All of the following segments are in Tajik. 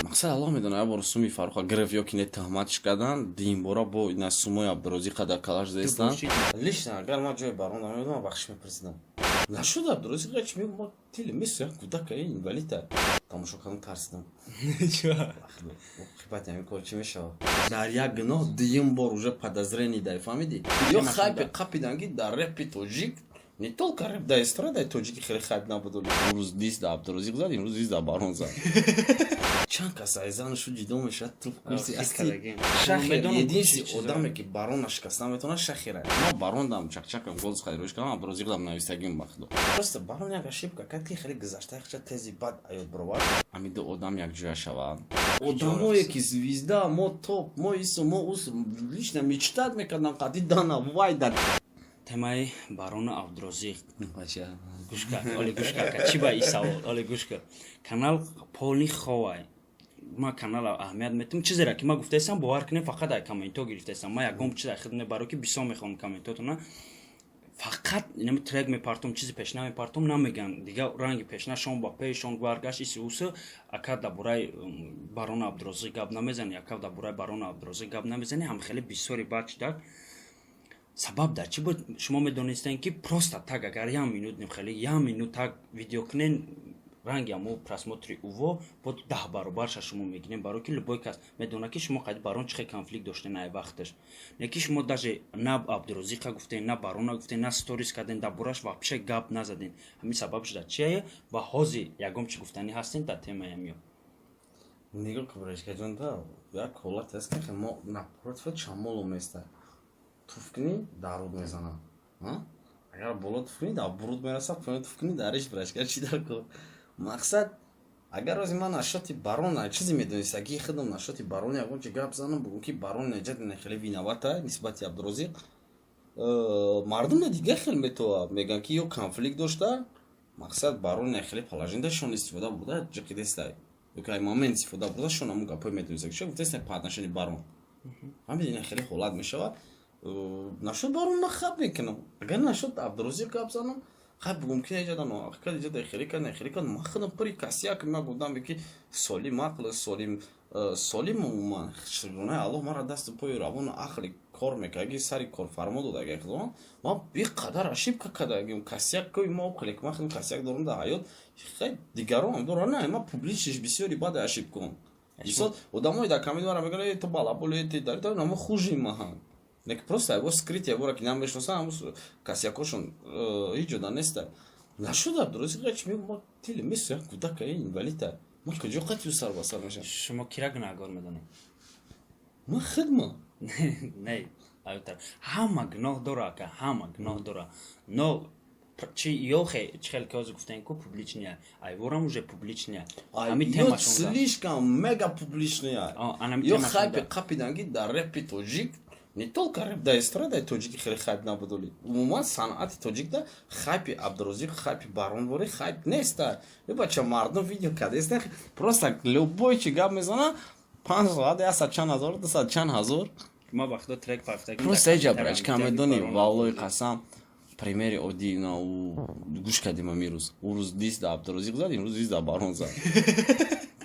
Мақсад, Аллоҳ медонад, як бор суми Фарруха гирифт ё ки не, тӯҳматш кардан. Дуюмбора бо ина сумои Абдурозиқ дар калаш зестан. Лично, агар ман ҷои Барон намедонам, бахшиш мепурсидам. Нашуд, Абдурозиқ чи мегӯ, ма тили месу як кӯдака инвалида тамошо кардам, тарсидам. Оқибати ҳамин кор чӣ мешавад? Дар як гуноҳ дуюм бор уже подозрение дай, фаҳмидӣ? Ё хайпе қапидан, ки дар репи тоҷик, не только реп, да эстрадаи тоҷики хеле хайп набуд. Имрӯз дист да Абдурозиқ зад, имрӯз дист да Барон зад. Чанд кас ай занашу ҷидо мешавад, ту курси ҳасти. Шахер единственный одаме, ки Барона шикаста метавонад, Шахера. Ма Барондам чакчакам голос хайрош кардам, Абдурозиқдам навистагим бахдо. Просто Барон як ошибка кард, ки хеле гузашта хача тези бад аёд бировард. Ҳамин ду одам якҷоя шаванд, одамое ки звезда, мо топ, мо ису, мо ус, лично мечтать мекардам қади Дана Вайда. Темаи Барону Абдурозиқ, гӯш кар, оли гӯш кар, чӣ ба и савол, оли гӯш кар. Канал полный ховай, ма канала аҳамият метам. Чизера ки ма гуфтаистам, бовар кунем, фақат ай комментҳо гирифтаистам. Ма ягон чиз ай худ мебаро, ки бисёр мехонам комментҳотона. Фақат инами трек мепартом, чизи пешна мепартом, намеган дига ранги пешна шон ба пешон баргашт, иси усы. Ака, дар бораи Барону Абдурозиқ гап намезани, ака, дар бораи Барону Абдурозиқ гап намезани. Ҳам хеле бисёри бад шидак. Сабаб дар чӣ буд? Шумо медонистем, ки просто так агар як минут, хеле як минут так видео кунен, ранги амо просмотри уво бо 10 баробарша шумо мегирем, барои ки любой кас медонад, ки шумо қайди Барон чӣ хел конфликт доштен ай вақташ. Не ки шумо даже на Абдурозиқа гуфтен, на Барона гуфтен, на сторис карден, дар бораш вообще гап назаден. Ҳамин сабаб шуда чие? Ва ҳозир ягон чӣ гуфтанӣ ҳастен дар темаи амиё? Нигоҳ ки, брешкаҷон, як ҳолат аст, ки мо напротив чамоло места, туф кунӣ, дар руд мезанад, агар боло туф кунӣ, дар буруд мерасад, поён туф кунӣ, дар иш. Брашка, чӣ дар кор? Мақсад, агар ози ман нашоти Барон чизе медонистагии худам, нашоти Барон ягон чи гап занам, бугум, ки Барон неҷат хеле виновата нисбати Абдурозиқ, мардум дига хел метова, мегӯянд, ки ё конфликт дошта. Мақсад, Барон хеле положениядашон истифода бурда, ҷиқидестай, ё ки ай момент истифода бурда, шон ҳамун гапҳои медонистаги шо гуфтеста по отношению Барон. Ҳамин ина хеле ҳолат мешавад. Нашуд Барон, ман хаб мекунам, агар нашуд Абдурозиқ гап занам, хай, бугум, ки неҷада ноҳақиқат иҷада хеле кард, нехеле кард. Ман худам пури касяк, ман гуфтам, ки солим ақл, солим, солим умуман, шукронаи Аллоҳ, мара дасту пои равону ақли кор мекард, сари корфармо додаги худованд. Ман беқадар ошибка кардагим, косяк кои мо хеле, ман худам косяк дорам дар ҳаёт, хай, дигарон дорам, на ман публичныйш бисёри баъд ошибкам. Мисол, одамои дар коммент мара мегӯянд: «Ту балаболи, ти дари намо хужи маҳан». Нек просто его скрыть, ябора ки намешносам, ҳамун косякошон ҳеҷ ҷода неста. Нашуд, Абдурозиқ чи мегӯ, ма тили месу як кӯдака инвалида, ма куҷо қатию сар ба сар мешавам? Шумо кира гунаҳгор медонед? Ма хидма. Не, ҳама гуноҳ дора, ака, ҳама гуноҳ дора, но чи ё чи хел ки ҳозир гуфтем, ку публичная, айворам уже публичная. Ҳами слишком мега публичная. Ё хайпе қапидан, ки дар репи тоҷик, не только реп, да эстрадаи тоҷики хеле хайп набудоли, умуман санъати тоҷикда хайпи Абдурозиқ, хайпи Баронвори хайп неста. Бача, мардум видео кардеста, просто любой чи гап мезана, 5 соат яксад чанд ҳазор, дусад чанд ҳазор. Ма вақто трек пафтаги. Просто эҷа, брачка, медонӣ, валлои қасам, примери оддӣ на гӯш кардем амирӯз. Ӯ рӯз дист да Абдурозиқ зад, имрӯз дист да Барон зад.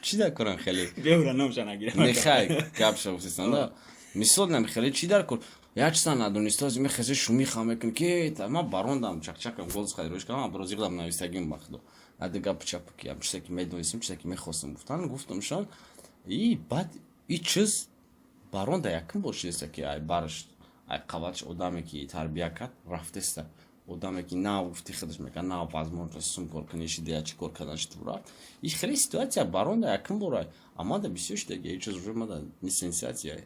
Чӣ дар корам хеле? Беура номша нагирам. Нехай, гапша гуфтестан да. Мисол, нами хеле чӣ дар кор, як чиза надониста мехези, шумиха мекунӣ, ки ман барондам чакчакам голос хайрош кардам, Абдурозиқдам навистагим бахдо. Ади гапу чапу ки ам чизе ки медонистам, чизе ки мехостам гуфтан, гуфтамшон. И баъд и чиз баронда якум бор шидеста, ки ай бараш, ай қаватш одаме ки тарбия кард, рафтеста, одаме ки нав гуфти худаш мекард, нав возможность сум кор кунӣ шида, чӣ кор кардан шид, рафт. И хеле ситуация баронда якум бора, амада бисёр шидаги, и чиз уже мада не сенсация.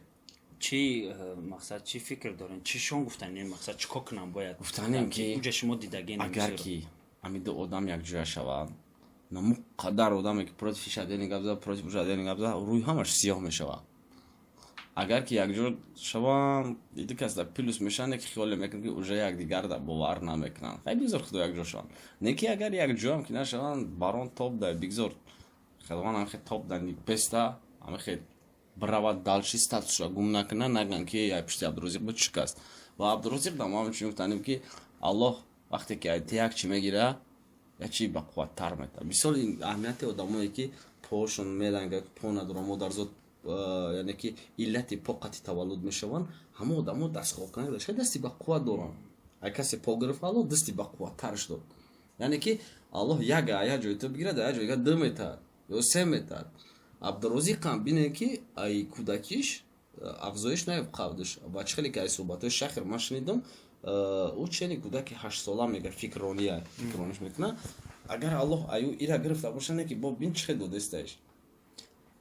Чӣ мақсад, чӣ фикр дорем, чӣ шон гуфтанем, мақсад, чӣ кор кунам бояд? Гуфтанем, ки уҷа шумо дидаген. Агар ки ҳамин ду одам якҷоя шаванд, наму қадар одаме ки против иш отдельный гап зад, против уш отдельный гап зад, рӯи ҳамаш сиёҳ мешавад. Агар ки якҷо шаванд, ду кас дар плюс мешаванд, ки хиёле мекунад, ки уже якдигар дар бовар намекунанд. Хай, бигзор худо якҷо шаванд. Не ки агар якҷоам ки нашаванд, Барон топ да, бигзор худованд ҳамихе топ да песта, ҳамихе биравад дальше, статусша гум накунад, нагӯянд, ки ай пушти Абдурозиқ буд, шикаст. Ва Абдурозиқ да мо ҳамчунин гуфтанем, ки Аллоҳ вақте ки ти як чи мегира, як чи бақувваттар метавад. Мисол, аҳамияти одамое ки Пошон мелангад, по надоранд, модарзод, яъне ки иллати по қати таваллуд мешаванд. Ҳама одамо дастхобкунак дошта, дасти ба қувват доранд. Ай касе по гирифт, Аллоҳ дасти ба қувваттарш дод. Яъне ки Аллоҳ як ҷои ту бигирад, як ҷойга ду метаҳад ё се метаҳад. Абдурозиқам бинед, ки ай кӯдакиш афзоиш наёфт қавдиш. Ва чӣ хеле ки ай суҳбатҳои Шахир ман шунидам, ӯ чени кӯдаки 8-сола мега, фикрония, фикрониш мекунад. Агар Аллоҳ аю ира гирифта боша, не ки бо бин, чӣ хел додестаиш.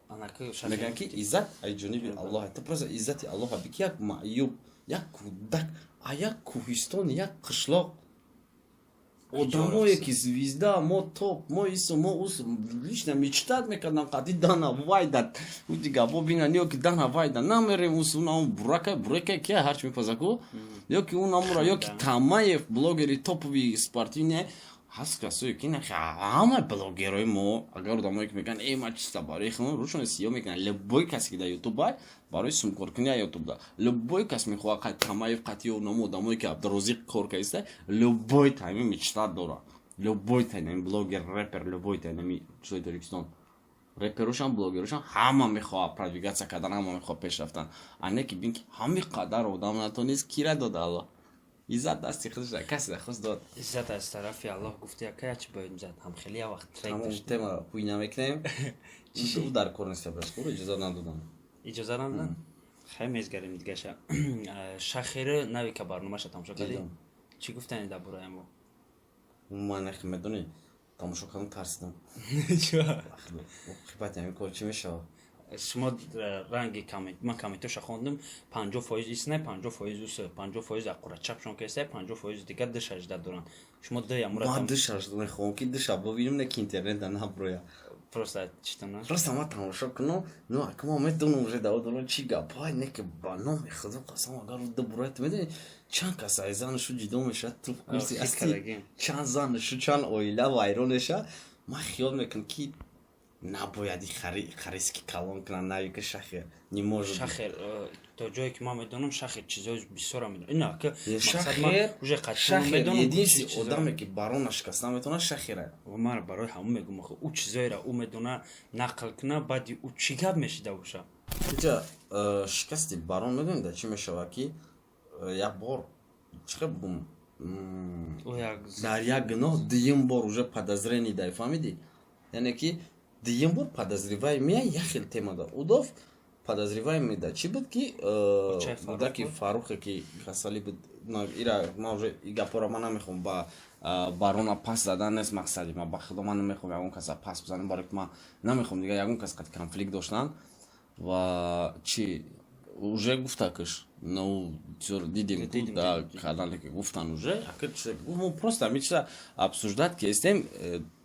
Мегӯянд, ки иззат ай ҷониби Аллоҳ. Ту просто иззати Аллоҳа бики. Як маъюб, як кӯдак, а як кӯҳистон, як қишлоқ одамое ки звезда, мо топ, мо ису, мо усу, лично мечтать мекардам қати Дана Вайда гапо бинан, ё ки Дана Вайда намерем, усу нам бурака бурека ки ҳарчи мепазаку, ё ки ӯ намура, ё ки Тамаев, блогери топовый, спортивный. Ҳаст касое ки ҳама блогерои мо, агар одамое ки мегӯянд: «Э, ма чиста барои худам», рӯшон сиё мекунанд. Любой касе ки дар Ютуб ай, барои сумкоркунӣ Ютуб да, любой кас мехоҳад қати Тамаев, қати ё одамое ки Абдурозиқ кор кардиста, любой тайми мечтать дора, любой тайми блогер, репер, любой тайми чизои Тоҷикистон, реперушам, блогерушам, ҳама мехоҳад продвигаться кардан, ҳама мехоҳад пеш рафтан. А не ки бин, ки ҳами қадар одам натонист, кира дод Аллоҳ? Иззат дасти худаш, касе худ дод. Иззат аз тарафи Аллоҳ гуфти, яка чи бояд зад, ҳам хеле як вақт трек дошт. Тема ҳуй намекунем, ӯ дар кор нест, брашкур иҷоза надодам. Иҷоза надодам. Хай, мезгарем дигаша. Шахири навика барномаша тамошо кардӣ? Чӣ гуфтани дар бораи мо? Ман нахи, медонӣ, тамошо кардам, тарсидам. Оқибати ҳамин кор чӣ мешавад? Шумо ранги коммент, ман комментоша хондум: 50% истинай, 50% уса, 50% аққура чапшон кестай, 50% дигар ду шажда доранд. Шумо ду ямура. Ман ду шажда мехоҳам, ки душа бибинем, не ки интернета наброя. Просто читана. Просто ма тамошо кунам. Ну, ака, ма медонам уже даводорам, чӣ гапай, не ки ба номи Худо қасам, агар ду буроя, ту медони, чанд кас ай занашу ҷудо мешавад, ту курси ҳасти, чанд занашу, чанд оила вайрон мешавад. Ман хиёл мекунам, ки набояд хариски калон кунам. Навика Шахер не может. Шахер, то ҷое ки ман медонам, Шахер чизои бисёра медонам. Ина ки уже медонам. Единственный одаме ки барона шикаста метавонад, Шахера. Ман барои ҳамон мегӯм, ӯ чизоеро ӯ медона нақл куна, баъди ӯ чӣ гап мешида боша? Иҷа шикасти барон, медонӣ, дар чӣ мешавад, ки як бор, чӣ хел бигӯм, дар як гуноҳ дуюм бор уже подозрение дай, фаҳмидӣ? Яъне ки дуюм бор подозреваемый як хел тема дор. Удов подозреваемый да чӣ буд, ки кӯдаки Фаррухе ки касалӣ буд. Ира ма уже и гапҳоро ман намехоҳам, ба барона пас задан нест мақсади ма. Ба Худо, ман намехоҳам ягон каса пас бизанам, барое ки ман намехоҳам дигар ягон кас қад конфликт доштан. Ва чи уже гуфтакш, ну, дидем да канале ки гуфтан, уже мо просто ҳамин чиза обсуждать кестем,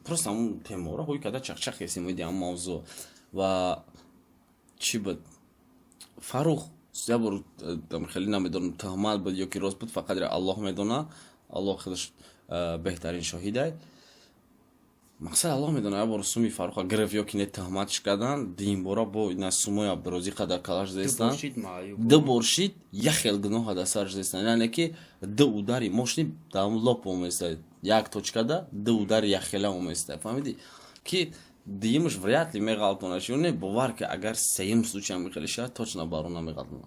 просто ҳамун темаро ҳуй карда чақчақ кестем оиди ҳамун мавзӯъ. Ва чӣ буд, Фаррух як бор хеле намедонам, туҳмат буд ё ки рост буд, фақат Аллоҳ медона, Аллоҳ худаш беҳтарин шоҳидай. Мақсад, Аллоҳ медона, як бор суми Фарруха гирифт ё ки не, туҳматш кардан. Дуюмбора бо ина сумои Абдурозиқа дар калаш зестан, ду бор шид, як хел гуноҳа дар сараш зестан. Яъне ки ду удари мошини дар лоб оместа, як точкада ду удари якхела оместа, фаҳмидӣ, ки дуюмаш вряд ли меғалтонаш ё не. Бовар ки, агар сеюм случай мехеле шавад, точно барона меғалтона.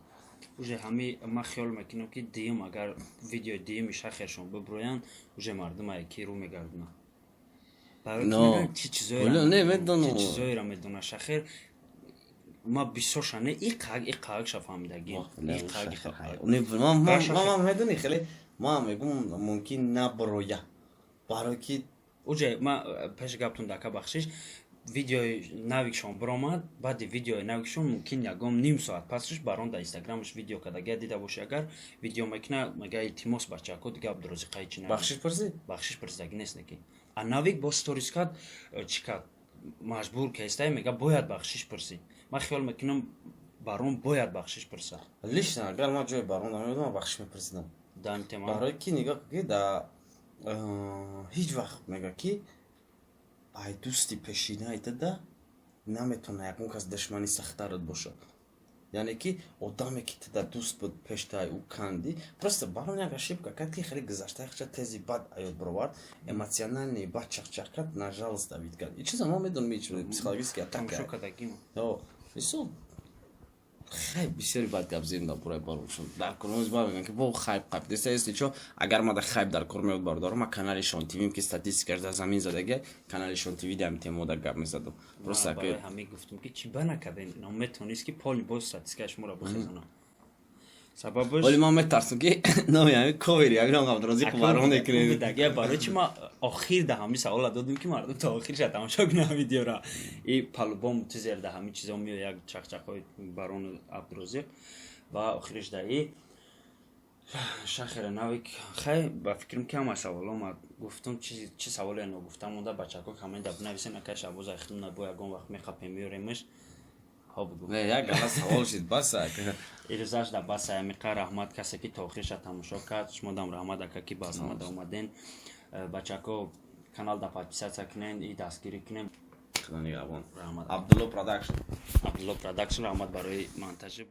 Уже ҳами ман хиёл мекунам, ки дуюм, агар видеои дуюми Шахершон биброянд, уже мардума ки рӯ мегардонанд. Не медонам. Чизоеро медона Шахер, ма бисёрша не, иқак иқакша фаҳмидагӣ. Медони, хеле ма мегум, мумкин наброя, барое ки Уже ма пеши гаптон дака, бахшиш, видеои навикшон биромад. Баъди видеои навикшон мумкин ягон ним соат пасш барон дар Инстаграмаш видео кардагия дида боши. Агар видео мекуна, мега: «Илтимос, бачако, дига Абдурозиқаи чи». Бахшиш пурсид? Бахшиш пурсидаги нест, неки а навик бо сторис кард, чӣ кард, маҷбур кестай, мега: «Бояд бахшиш пурсӣ». Ман хиёл мекунам, барон бояд бахшиш пурса. Лично, агар ман ҷои барон намедонам, бахшиш мепурсидам. Дар тема. Барое ки нигоҳ ки да ҳеҷ вақт мега, ки ай дӯсти пешинаи тада наметавона ягон кас душмани сахтарат бошад. Яъне ки одаме, ки туда дӯст буд, пештай ӯ канди. Просто барон як ошибка кард, ки хеле гузаштаи хача тези бад аёд баровард, эмоциональный бад чақчақ кард, на жалость давид кард. И чиза мо медонем, психологический атака. Мисол, хайп бисёри бад гап зедем дар бораи бароншон. Дар кормоз ба мегӯям, ки бо хайп қайп деста. Если чо, агар ма дар хайп дар кор меояд, бародаро, ма канали Шон ТВ, ки статистикаш дар замин задагия, канали Шон ТВ дам темода гап мезадам. Просто ҳами гуфтум, ки чӣ ба накардем, метавонист, ки поли боз статистикаи шуморо бихезонам. Сабабаш, вале ман метарсам, ки номи ҳами ковери ягон Абдуразиқ барон мекунем. Дагия, барои чи ма охир да ҳами савола додем, ки мардум то охирша тамошо кунам видеора. И по-любому тизер да ҳами чизо меояд, як чақчақҳои барони Абдуразиқ ва охириш да и шахера навик. Хай, ба фикрам, ки ҳама саволо ма гуфтум. Чи саволе ногуфта монда, бачако, коммента бинависен. Акай Шабоза хитм набо, ягон вақт меқапем, меёремаш. Як гала савол шид, баса. Ирӯзаш да баса. Амиқа раҳмат, касе ки то охирша тамошо кард. Шумодам раҳмат, ака, ки ба самада омаден. Бачако, канал да подписаться кунен и дастгирӣ кунем. Раҳмат. Абдулло Продакшн. Абдулло Продакшн, раҳмат барои монтажи.